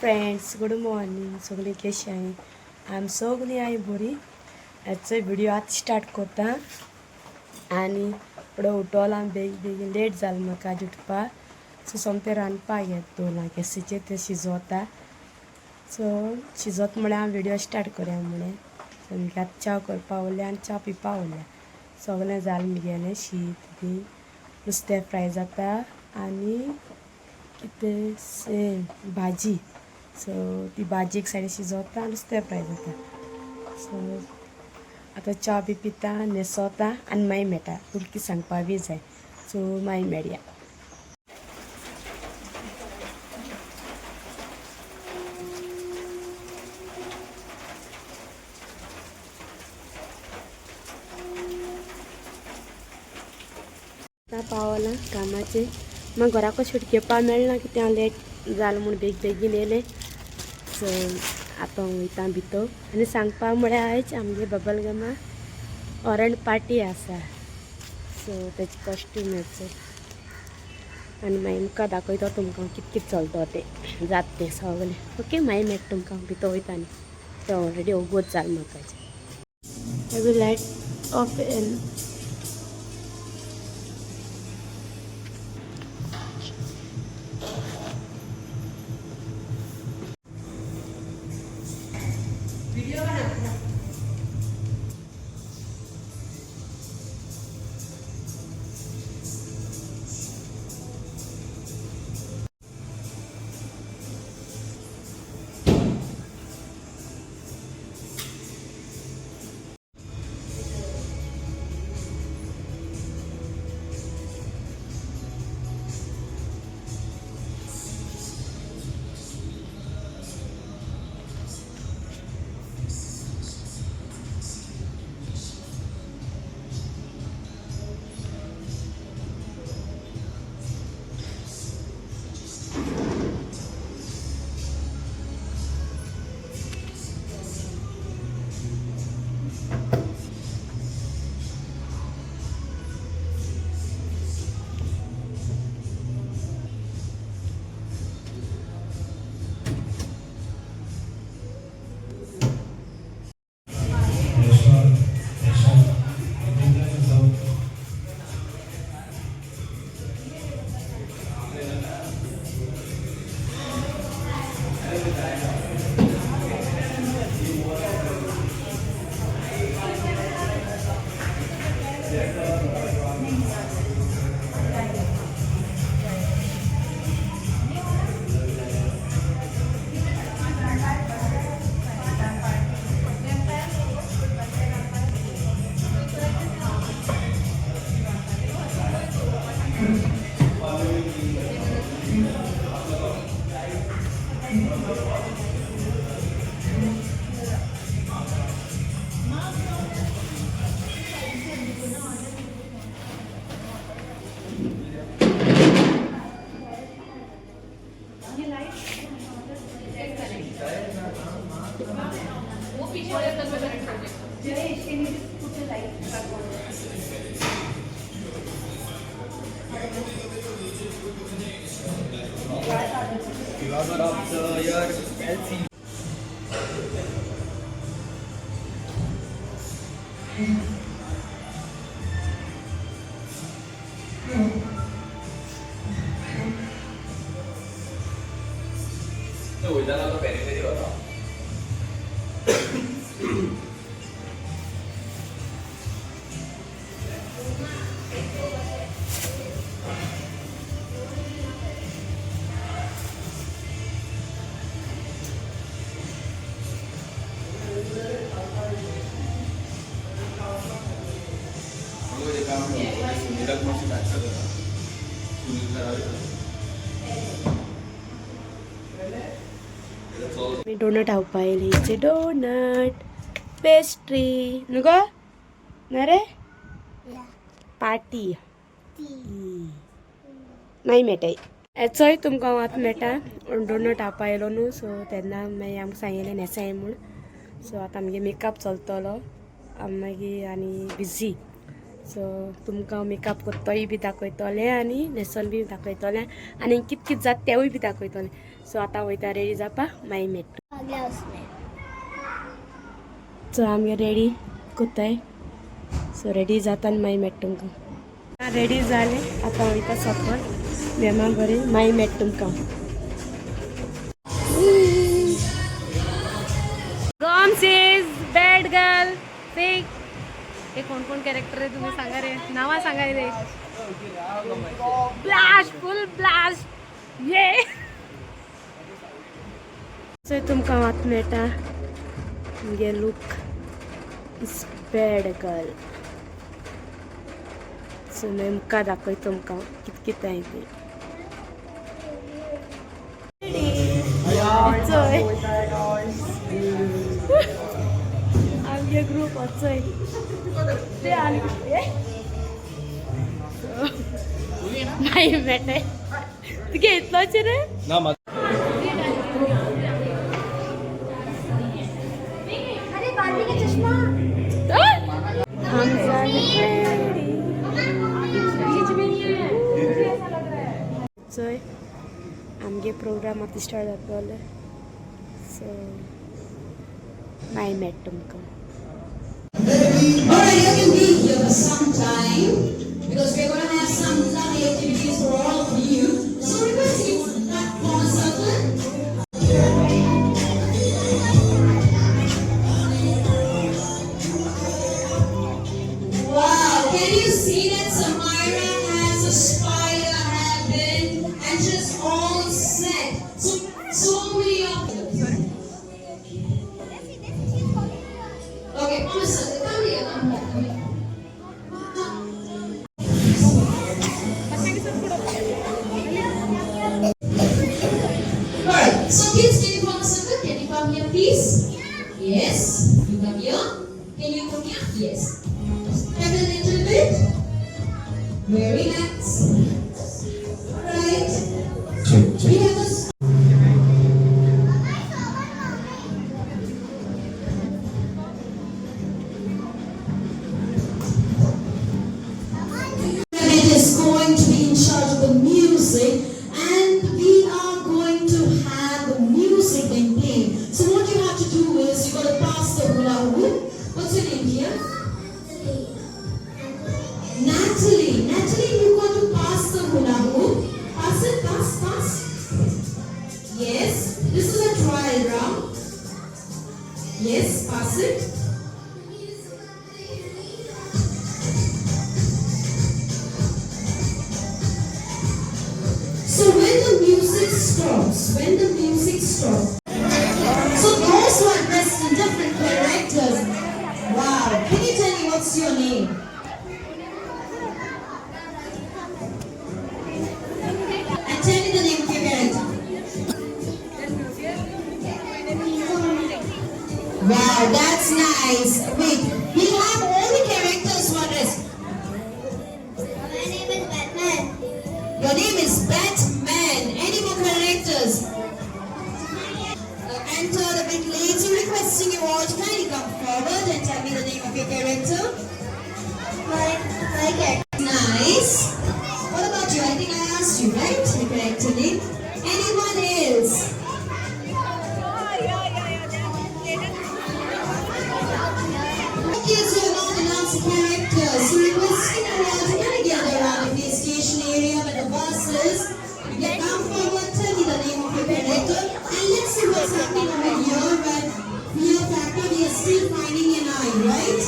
Friends, good morning. सगळीं कशी आहाय? आमी सगळीं आहाय बरी। आजचो व्हिडिओ आतां स्टार्ट करता आनी फुडें उठोला आमी बेगीन बेगीन, लेट जालें म्हाका आज उठपा। सो सोमतें रांदपाक घेत दवरलां गॅसीचेर, तें शिजोता। सो शिजोत म्हळ्यार हांव व्हिडिओ स्टार्ट करया म्हळें। सो मागीर आतां च्या करपा उरल्या आनी च्या पिवपा उरल्या। सगळें जालें म्हगेलें, शीत बी, नुस्तें फ्राय जाता आनी कितें सेम भाजी। सो ती भाजी एक सायडीन शिजोता, नुस्तें फ्राय जाता। सो आतां च्या बी पिता, न्हेसोता आनी मागीर मेळटा। तुमकां कितें सांगपा बी जाय, सो मागीर मेळया। आतां पावलां कामाचेर। म्हाका घराको शूट घेवपा मेळना, कितें हांव लेट जालें म्हूण बेग बेगीन येयलें। सो आतां वयता भितर आनी सांगपा म्हळ्यार आयज आमगे बबल गमा ओरंड पार्टी आसा। सो तेजे कॉस्ट्यूम हेचे आनी मागीर मुखार दाखयता तुमकां कित कित चलता तें, जाता तें सगळें। ओके, मागीर मेळटा तुमकां, भितर वयता आनी तें ऑलरेडी वोगोत जालें म्हाका। I will light off and Lover of the year LC. वयताना तो पेरी पेरी होता। सुनीलाक मातशें धाडटा, सुनील घरा। मी डोनट खावपा येयली। हिचे डोनट, पेस्ट्री न्हू गो ना रे पार्टी मागीर मेळटाय। हेचोय तुमकां आतां मेळटा। डोनट खावपा येयलो न्हू, सो तेन्ना मागीर आमकां सांगिल्लें न्हेसाय म्हूण। सो आतां आमगे मेकअप चलतलो, आमी मागीर आनी बिजी। सो तुमकां मेकअप करतोय बी दाखयतलें आनी न्हेसोन बी दाखयतलें आनी कित कित जाता तेवूय बी दाखयतलें. सो आतां वयता रेडी जावपा, मागीर मेळटा. सो आमगे रेडी कोत्ताय. सो रेडी जाता आनी मागीर मेळटा तुमकां. रेडी जालें, आतां वयता सकल मॅमा बरें, मागीर मेळटा तुमकां. गॉम्स is bad girl fake. हे कोण कोण कॅरेक्टर आहे तुम्ही सांगा रे, नावा सांगा रे. ब्लास्ट, फुल ब्लास्ट ये. सो तुमकां आतां मेळटा मुगे look is bad girl. So मागीर मुखार दाखयता तुमकां कित कितें आहाय तें. चोय आमगे ग्रूप चोय ते आनी मागीर मेळटाय. तुगे इतलोच रे. ना. अरे, बार्बी का चश्मा. हम जाले. चोय आमगे प्रोग्राम आतां स्टार्ट जातलो. सो मागीर मेळटा तुमकां. Alright, you can be here for some time because we're going to have some lovely activities for all of you. So request you to not form a circle. Wow, can you see that Samira has a spider hairband and she's all set. So many of them. Okay, form a circle. Come here, come here, come here. Alright, so kids, can you form a circle? Can you come here, please? Yes, you come here. Can you come here? Yes. Stand a little bit. Very nice. Alright. We have a It is going to be in charge of the music, and we are going to have the music being played. So what you have to do is you got to pass the hula hoop. What's your name here? Natalie. Natalie, you got to pass the hula hoop. Pass it, pass, pass. Yes, this is a trial round. Yes, pass it. So when the music stops, when the music stops, so those who are dressed in different characters, wow, can you tell me what's your name? And tell me the name of your character. Wow, that's nice. Wait, we have all the characters who are dressed. My name is Batman. Your name is Batman. Any more characters? Entered a bit late, so requesting you all to kindly come forward and tell me the name of your character. My character. Nice. What about you? I think I asked you, right? Your character name. Anyone else? Kids who have not announced the characters, so requesting you all to kind of gather around the station area where the bus is. You can come forward, tell me the name of your character, and let's see what's happening over here. But Fear Factor, we are still finding an eye, right?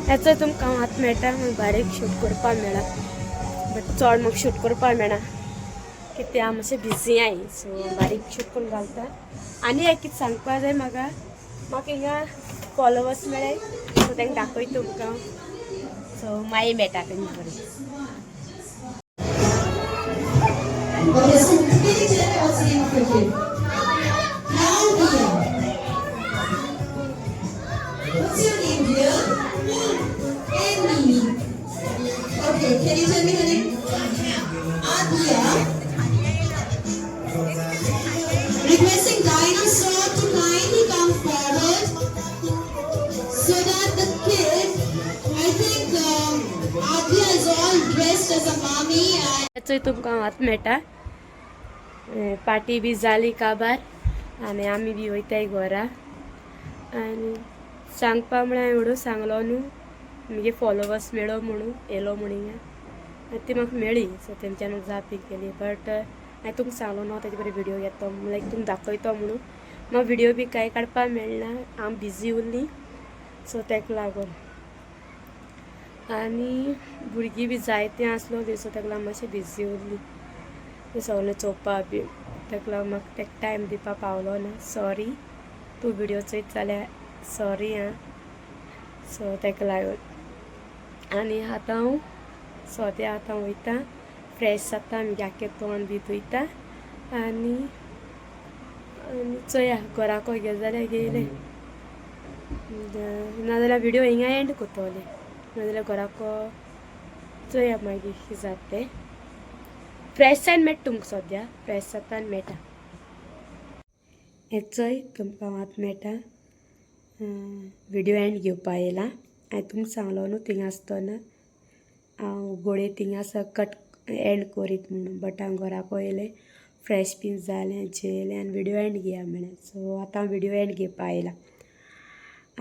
हेचो तुमकां हात मेळटा, म्हाका बारीक shoot करपाक मेळा, but चड म्हाका शूट करपाक मेळना. कित्याक हांव मातशें बिजी I, so बारीक शूट करून घालता. आनी एक कितें सांगपा जाय म्हाका, म्हाका हिंगा फॉलोवर्स मेळ्ळे, सो तांकां दाखयता तुमकां. सो मागीर मेळटा तेंचे बरें. Okay, so can you tell me what's the name of your kid? Claudia. What's your name, dear? Amy. Okay, can you tell me her name? Adia. Requesting dinosaur to kindly come forward so that the kid, I think Adia is all dressed as a mommy and चोय तुमकां हात मेळटा. Party बी जाली काबार आनी आमी बी वयताय घरा. आनी सांगपा म्हळ्यार एवढो सांगलो न्हू, मुगे फॉलोवर्स मेळो म्हणून येयलो म्हणून हिंगा, आनी ती म्हाका मेळ्ळी. सो तेंच्यान जाप बी केली, बट हांवें तुमकां सांगलो न्हू तेजे बरें व्हिडियो घेतो लायक तुमकां दाखयतो म्हणून, म्हाका व्हिडियो बी कांय काडपाक मेळना, हांव बिजी उरली. सो ताका लागून आनी भुरगीं बी जायतीं आसलोली, सो ताका लागून मातशें बिजी उरली तें सगळें चोवपा बी. ताका लागून म्हाका ताका टायम दिवपा पावलो ना. सॉरी, तूं व्हिडियो चोयत जाल्यार सॉरी आं. सो ताका लागून आनी आतां हांव सोद्या आतां वयता, फ्रेश जाता, मागीर आख्खें तोंड बी धुयता आनी आनी चोया घराको गेले जाल्यार गेयलें, नाजाल्यार व्हिडियो हिंगा एंड करतलें, नाजाल्यार घराको चोया मागीर कितें जाता तें. फ्रेश जावन मेळटा तुमकां, सद्या फ्रेश जाता आनी मेळटा. हें चोय तुमकां आतां मेळटा. व्हिडियो एंड घेवपा येयला. हांवें तुमकां सांगलो न्हू थिंगा आसतना हांव गोडे थिंगा कट एंड करीत म्हणून, बट हांव घराको येयलें, फ्रेश बीन जालें, जेयलें आनी व्हिडियो एंड घेया म्हणलें. सो आतां हांव व्हिडियो एंड घेवपा येयला.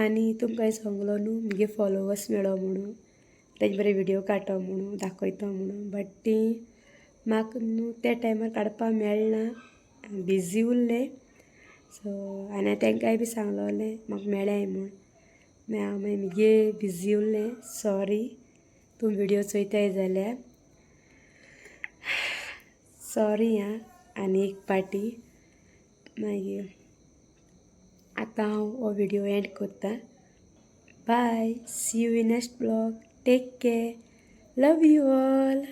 आनी तुमकां हांवें सांगलो न्हू मुगे फॉलोवर्स मेळो म्हणून, तेजे बरें व्हिडियो काडटो म्हणून, दाखयतो म्हणून, बट ती म्हाका न्हू त्या टायमार काडपाक मेळना, बिजी उरलें. सो आनी तांकांय बी सांगलोलें म्हाका मेळ्ळें म्हूण, मागीर हांव मागीर मुगे बिजी उरलें. सॉरी, तूं व्हिडियो चोयताय जाल्यार सॉरी आं आनी एक पाटी. मागीर आतां हांव हो व्हिडियो एंड करता. Bye, see you in next vlog. Take care, love you all.